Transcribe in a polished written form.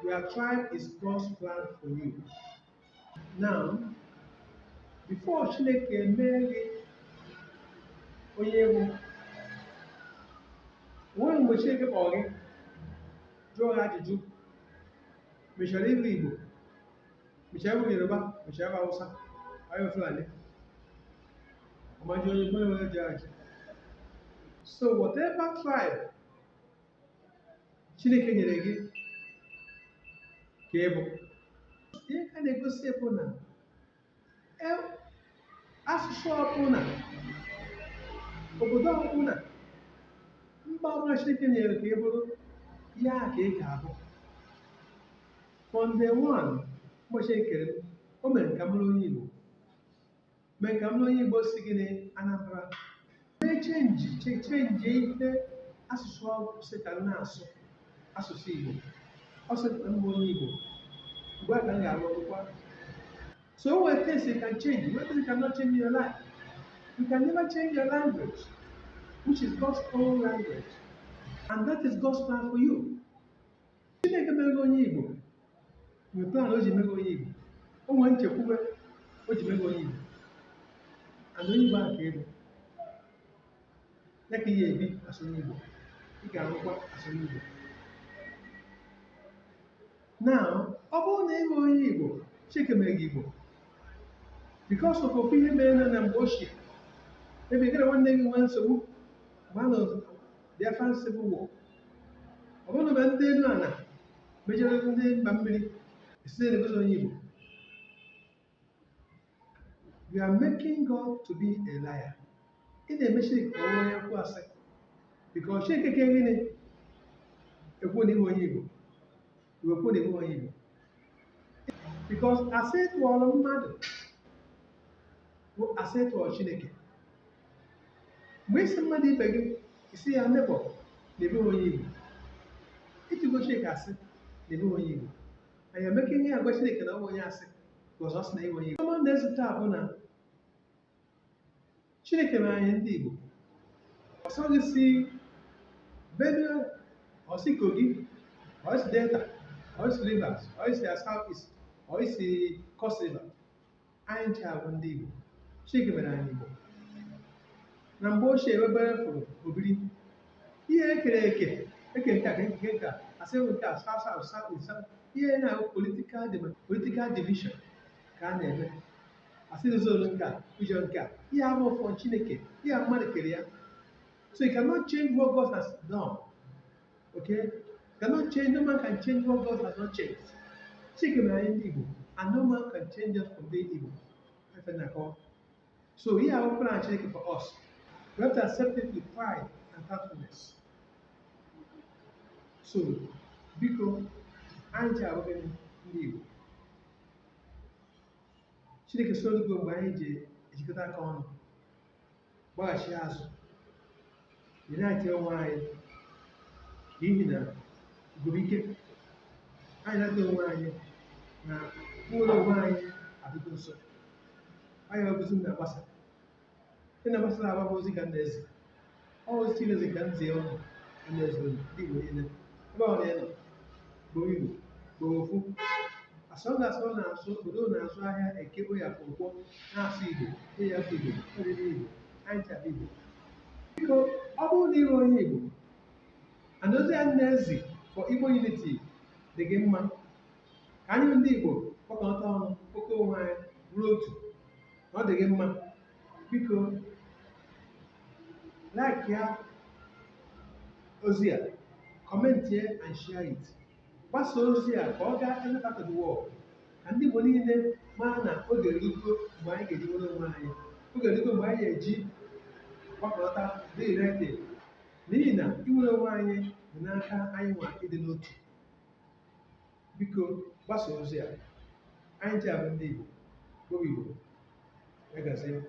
Your tribe is God's plan for you. Now, before Chineke emee gị onye bụ, onweghị mgbe Chineke kpọrọ gị jụọ gị ajụjụ ma ị chọrọ ịbụ Igbo, ma ị chọrọ ịbụ Yoruba, ma ị chọrọ ịbụ Hausa, ma ịbụ Fulani. Ọmajụ onye onye nwere ji ajụ. So whatever tribe Chineke nyere gị ka ị bụ. Ihe ka na-egosi bụ na asụsụ ọbụla, obodo ọbụla, mba ọbụla Chineke nyere ka ị bụrụ ya ka ị ga-abụ. From day one, mgbe Chineke kere m, o mere ka m bụrụ onye Igbo. Mee ka m bụrụ onye Igbo si gịnị? Anambra. Mee change change ife asụsụ ọ sị ka m na-asụ asụsụ Igbo. Ọ sị ka m bụ onye Igbo. Ugbu a ka m ga-arụ ọrụkwa. So o nwere things you can change, nwere things you cannot change in your life. You can never change your language, which is God's own language. And that is God's plan for you. Chineke mere gị onye Igbo, nwere plan o ji mee gị onye Igbo. O nwere nchekwube o ji mee gị onye Igbo. And onye Igbo ahụ ka ị bụ. Ya ka ị ga-ebi as onye Igbo. Ị ga-arụkwa as onye Igbo. Now, ọ bụrụ na ị bụ onye Igbo, Chineke mere gị Igbo. Because of ofu ihe mere na mgbe ochie, ebe gị na nwanne gị nwee nsogbu mgbe a nọ Biafran Civil War. Ọ bụrụ na ndị elu ala mejọrọ ndị mba mmiri, esite na-egosi onye Igbo. You are making God to be a liar. Ị na-eme Chineke ka ọ bụrụ onye okwu asị. Because Chineke kere gịnị? Ekwu na ịbụ onye Igbo. Iwe kwuo na ịbụ onye Igbo. Because asị tụọrọ mmadụ bụ asị tụọrọ Chineke. Mgbe isi mmadụ ibe gị, isi ya neighbor na ịbụghị onye Igbo. Ịtụgo Chineke asị na ịbụghị onye Igbo. Anyị emeka ihe agwa Chineke na ọ bụ onye asị because ọ sị na ịbụ onye Igbo. Ọma na-ezute bụ na Chineke mere anyị ndị Igbo. Ọsọ gị si Benue, ọ si Kogi, ọ si Delta, ọ si Rivers, ọ si South East, ọ si Cross River. Anyị ncha bụ ndị Igbo. Chineke mere anyị Igbo. Na mgbe ochie ebe fụrụ obiri, ihe ekere eke, eke nke a, nke nke a, asị nke a, South South, South East, South. Ihe na-ahụ political division ka a na-eme. Asị zone nke a, region nke a. Ihe abụ ụfọ Chineke, ihe a mmadụ kere ya. So you cannot change what God has done. Okay? You cannot change, no man can change what God has not changed. Chineke mere anyị ndị Igbo, and no man can change us from being Igbo. Ife na-akọwa. So ihe ahụ plan Chineke for us. We have to accept it with pride and thankfulness. So, biko, anyị ji abụghị ndị Igbo. Chineke so ogo mgbe anyị ji ejikọta aka ọnụ, gbaghachi azụ, unite onwe anyị, n'ihi na Igbo bụ ike. Anyị nata onwe anyị na nwere onwe anyị adịgo nso. Anyị ozi m na-agbasa. Ndị na-agbasara agba bụ ozi ka m na-ezi. Ọ ozi Chineke ka m zie ụnụ, ka m na-ezi ụnụ, ndị Igbo niile. Ebe ọ na ị nọ, bụ Igbo, bụ ofu. As long as ọ na-asụ, obodo na-asụ ahịa Eke, Oye, Afọ, Nkwọ, na-asụ Igbo, onye afọ Igbo, oriri Igbo, anyị ncha bụ Igbo. Biko, ọ bụrụ na ị bụ onye Igbo, and ozi a na-ezi for Igbo unity dị gị mma, ka anyị bụ ndị Igbo kpọkọta ọnụ, kpọkọ onwe anyị, bụrụ otu, na ọ dị gị mma, biko like ya ozi a, comment ya and share it. Gbasa ozi a ka ọ gaa every part of the world, ka ndị Igbo niile mara na oge erugo mgbe anyị ga-eji nwere onwe anyị, oge erugo mgbe anyị ga-eji gbakọta dị united, n'ihi na inwere onwe anyị dị n'aka anyị nwa ịdị n'otu. Biko gbasa ozi a. Anyị ji abụ ndị Igbo, bụ Igbo. Ya gazie.